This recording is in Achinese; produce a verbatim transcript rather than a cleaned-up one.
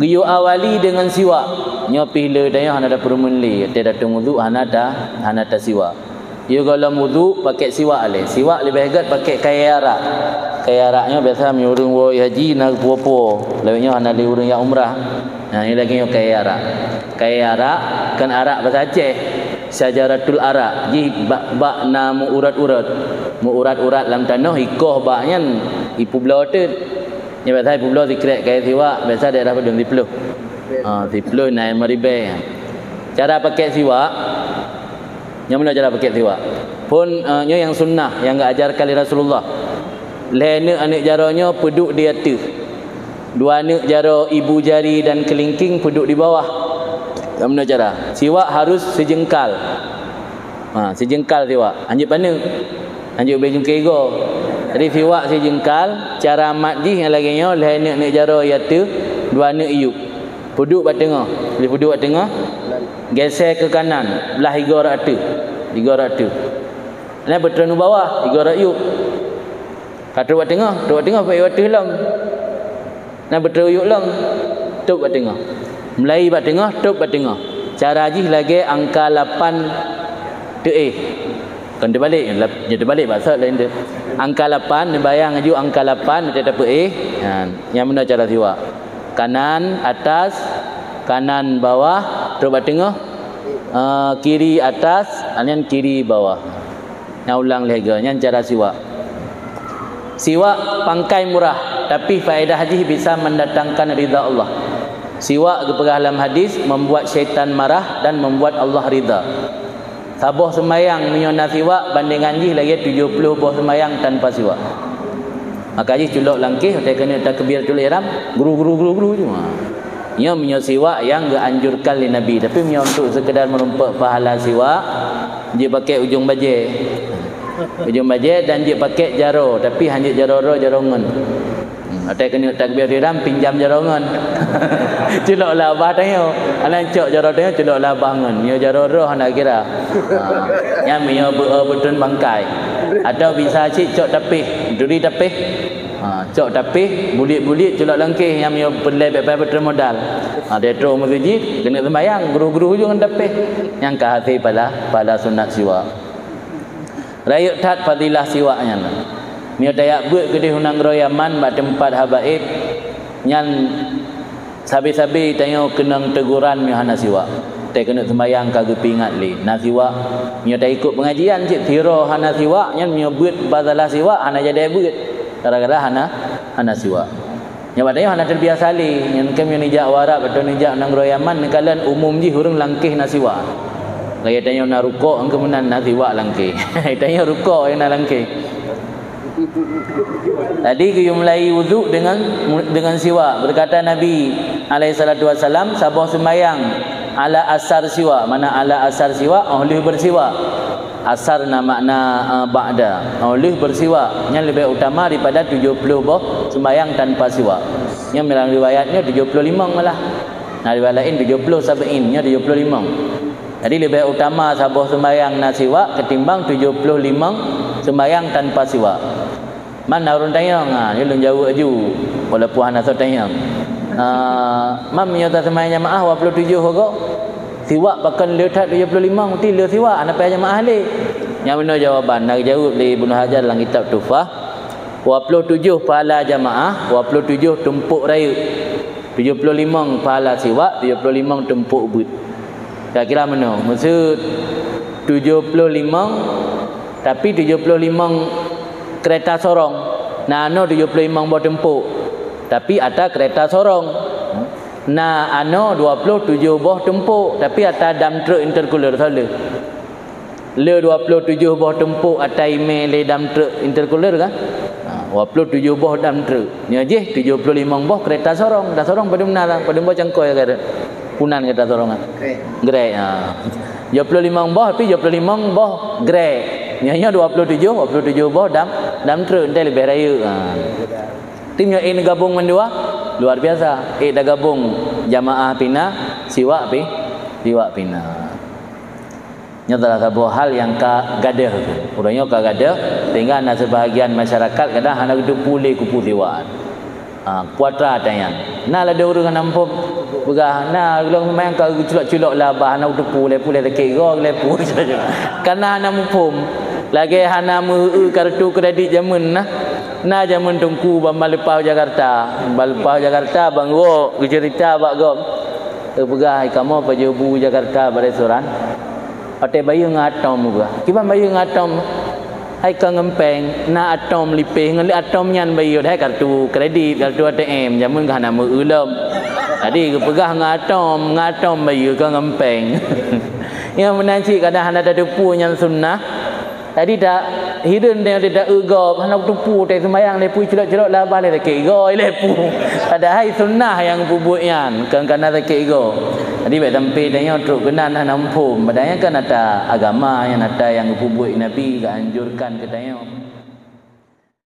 Geuyue awali deungon siwak. Nyoe pih le tanyoe hana tapeurumeun lé, watée dateueng uduk hana ta, hana tasiwak. Yue gohlom uduk pakai siwak lé. Siwak leubeh gét pakai kayée arak. Kayée arak nyoe biasa meunyoe ureuëng woe haji na puo-puo. Lawét nyoe hana lé ureuëng nyang umrah. Nah, nyoe lagée nyoe kayée arak. Kayée arak kon arak basa Aceh. Syajaratul arak. Jih bak, bak na meuurat-urat. Meuurat-urat lam tanoh, ikoh bak nyan ipeubloe teuk. Nyoe biasa ipeubloe sikrek kayée siwak, biasa daerah padum siploh. Ha, siploh na lima ribée. Cara pakai siwak, nyang meunoe cara pakai siwak. Phon, eh, nyoe nyang sunnah, nyang geuajarkan lé Rasulullah. Lhée neuk aneuëk jaroe nyoe peuduek di ateueh. Dua neuk jaroe ibu jari dan kelingking peuduek di bawah. Nyang meunoe cara. Siwak harus sijengkal. Ha, sijengkal siwak. Hanjeuet paneuk. Hanjeuet ubé jungké igoe. Jadi siwak sijengkal, cara mat jih nyang lagée nyoe, lhée neuk aneuëk jaroe i ateueh, dua neuk i yup. Peuduek bak teungoh. Lheueh peuduek bak teungoh, geusée keu kanan, blah igoe rot ateueh. Igoe rot ateueh. Nyan beutreun u bawah, igoe rot yup. Ka trok bak teungoh, trok bak teungoh, bak ateueh lom. Nyan beutreun u yup lom, top bak teungoh. Mulai bak teungoh, top bak teungoh. Cara jih lagée angka lapan teuéh. Kon teubalek, lap-, nyoe teubalek, maksud laén tu. Angka lapan, neubayang aju angka lapan, watée tapeuéh. Ha, nyang meunoe cara siwak. Kanan atas, kanan bawah, trok bak teungoh, eh, kiri atas, nyan kiri bawah. Nyang ulang lhée goe, nyan cara siwak. Siwak pangkai murah, tapi faedah jih bisa mendatangkan ridha Allah. Siwak geupeugah lam hadis, membuat syaitan marah dan membuat Allah ridha. Saboh seumayang meunyoe na siwak, bandingan jih lagée tujoh ploh boh seumayang tanpa siwak. Maka jih culok langkéh, watée keuneuk takbiratul ihram, gru, gru, gru, gru, cuma. Nyoe meunyoe siwak nyang geuanjurkan lé Nabi, tapi meunyoe untuk sekedar meurumpok pahala siwak, jeuet pakai ujong bajée. Ujong bajée dan jeuet pakai jaroe, tapi hanjeuet jaroe droe, jaroe ngon. Hmm, watée keuneuk takbiratul ihram, pinjam jaroe ngon. Culok lam babah tanyoe. Alah cok jaroe tanyoe, culok lam babah ngon. Nyoe jaroe droe hana kira. Ha, nyan meunyoe beu-, beutrön bangkai. Atau bisa cit cok tapéh, duri tapéh. Ha, cok tapéh, buliek-buliek, culok langkéh, nyan meunyoe peureulée bék payah beutrön modal. Ha, watée trok u meuseujid, keuneuk seumayang, gru-gru ujong ngon tapéh. Nyan ka hasé pahala, pahala sunat siwak. Rayeuk that fadilah siwak nyan. Meunyoe tajak beuet keudeh u nanggroe Yaman bak teumpat habaib, nyan sabe-sabe tanyoe keunong teguran meunyoe hana siwak. Watée keuneuk seumayang ka geupeuingat lé, na siwak. Meunyoe taikot peungajian cit sidroe hana siwak, nyan meunyoe beuet fadilah siwak hana jadi beuet, gara-gara hana, hana siwak. Nyoe bak tanyoe hana teubiasa lé, nyan keuh meunyoe neujak u Arab atau neujak nanggroe Yaman, neukalon umum jih ureuëng langkéh na siwak. Gaya tanyoe na rukok, keuh meunan na siwak langkéh. Tanyoe rukok nyang na langkéh. Tadi geuyue mulai wudhu dengan, dengan siwak. Berkata Nabi alaihi salatu wasalam, saboh seumayang ala asar siwak, mana ala asar siwak, óh lheueh beusiwak. Asar na makna, eh, ba'da. Óh lheueh beusiwak, nyan leubeh utama daripada tujoh ploh boh sumbayang tanpa siwak. Nyan dalam riwayat nyoe tujoh ploh limong malah. Na riwayat laén tujoh ploh sab'in, nyoe tujoh ploh limong. Jadi leubeh utama saboh sumbayang na siwak ketimbang tujoh ploh limong sumbayang tanpa siwak. Man na ureuëng tanyong, ha, nyoe lôn jaweueb aju, walaupun hana soe tanyong. Ah, man meunyoe taseumayang jamaah dua ploh tujoh goe, siwak pakon le that tujoh ploh limong, ti le siwak, hana payah jamaah lé. Nyang meunoe jawaban, na geujaweueb lé Ibnu Hajar lam kitab Tuhfah, dua ploh tujoh pahala jamaah, dua ploh tujoh tumpok rayeuk. Tujoh ploh limong pahala siwak, tujoh ploh limong tumpok beuet. Kira-kira meunoe, maksud tujoh ploh limong, tapi tujoh ploh limong keureta sorong. Na anoe tujoh ploh limong boh tumpok, tapi ata keureta sorong. Na anoe dua ploh tujoh boh tumpok, tapi ata dam truk intercooler soe le. Le dua ploh tujoh boh tumpok ata imé lé dam truk intercooler kan? Ha, dua ploh tujoh boh dam truk. Nyoe jih tujoh ploh limong boh keureta sorong. Keureta sorong padum na lah, padum boh cangkoi ka. Punan keureta sorong kan? Grek. Grek, ha. Tujoh ploh limong boh, tapi tujoh ploh limong boh grek. Nyoe, nyoe dua ploh tujoh, dua ploh tujoh boh dam, dam truk, enteuk leubeh rayeuk. Ha. Tim nyoe ék gabong mandua, luar biasa. Ék gabong jamaah pih na, siwak pih, siwak pih na. Nyoe salah saboh hal nyang ka gadôh. Ureuëng nyoe ka gadôh, sehingga na seubahagian masyarakat kadang hana geuteupeue lé keupeue siwak. Ha, kuatra tanyan. Na ladôm ureuëng hana muphom, Peugah, na lôn seumayang ka geuculok-culok laba, hana teupeu lé puleh sakét goe lé pu. Kana hana muphom. Lagée hana meu-eu kartu kredit jameun na. Na jameun teungku ban maleupah Jakarta. Ban leupah Jakarta ban gok geuceurita bak gob. Teupeugah, "Hai kamoe pajoh bu Jakarta bak restoran." Watée bayeue ngon atôm geuh. Kiban bayeue ngon atôm? Hai ka ngon péng, na atôm lipéh, ngon atôm nyan bayeue, hai kartu kredit, kartu A T M, jameun ka hana meu-eu lom. Jadi geupeugah ngon atôm, ngon atôm bayeue ka ngon péng. Nyang meunan cit kadang hana tateupeue nyan sunnah. Jadi ta hireuen tanyoe ta eu gob, hana tateupeue teuh seumayang lé pu culok-culok laba lé sakét goe lé pu. Padahai sunnah nyang peubuet nyan, kon kana sakét goe. Jadi bék sampai tanyoe trok keunan hana muphom, padahai nyan kan ata agama, nyan ata nyang geupeubuet Nabi geuanjurkan keu tanyoe.